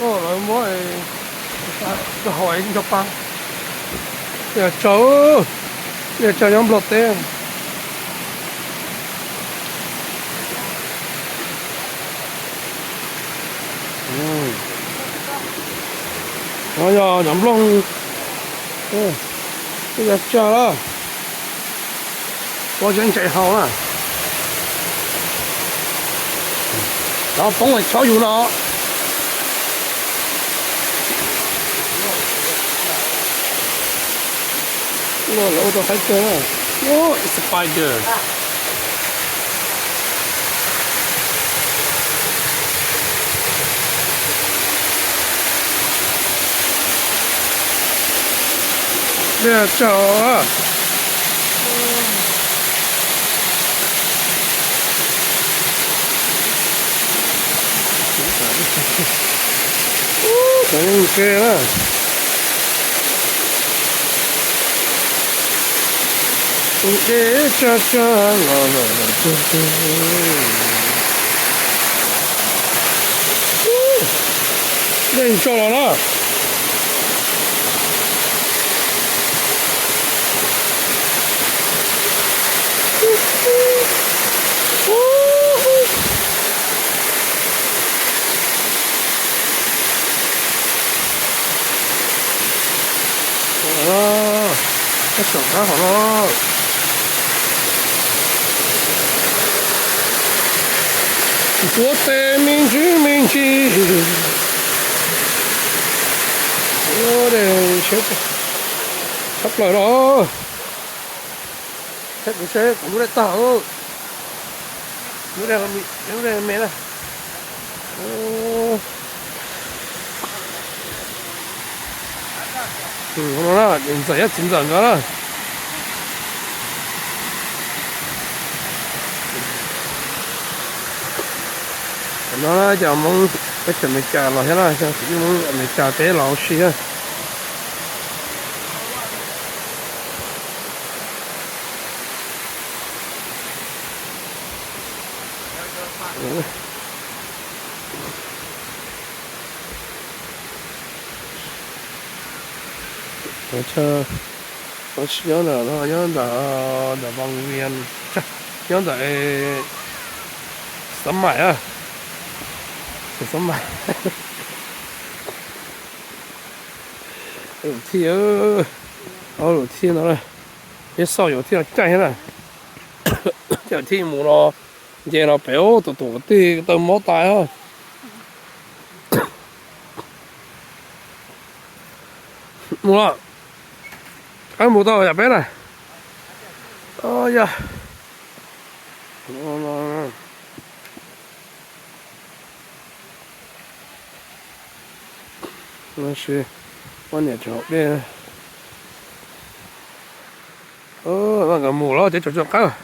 Lawv muab rau hauv nco pa. Yog tsawg, yog tsawg nyob Nplog teb. No yog cov nplooj, yog tsawg lawm. Ua tseeb ntse hau na. Cov poob chob yus no. Lawv ua tau qab tsawg na. Spider. Dej tsawg. Ub, cov yeej ke na. Tus dej tsawg tsawg los lawm. Dej tso los na. Tab tom qab hov no. Ntuav tes me ntsis me ntsis. Tshaj plaws los. Saib kuv seb kuv lub dej tag. Lub dej me na. Ntxawm thiab txiv ntxawm nkawd na. Tam no na cov Hmoob teb chaws Amelikas los thiab na, cov kwv tij Hmoob Amelikas teb los ua si na. Chaw, nyob ntawm no, nyob ntawm, ntawm Vaj Vias, nyob ntawm Xav Maim, Xav Maim. Lub thij, lub thij no, peb xauj yuav thij no caij thiab na. Caij thij mus no, nce no pem ub, tus tus kwv tij tau mob tas. Mus los, qab mus tau yam peb na. Yog no, poj niam tseem haus dej. Nkawd mus los ces tseem tso qab.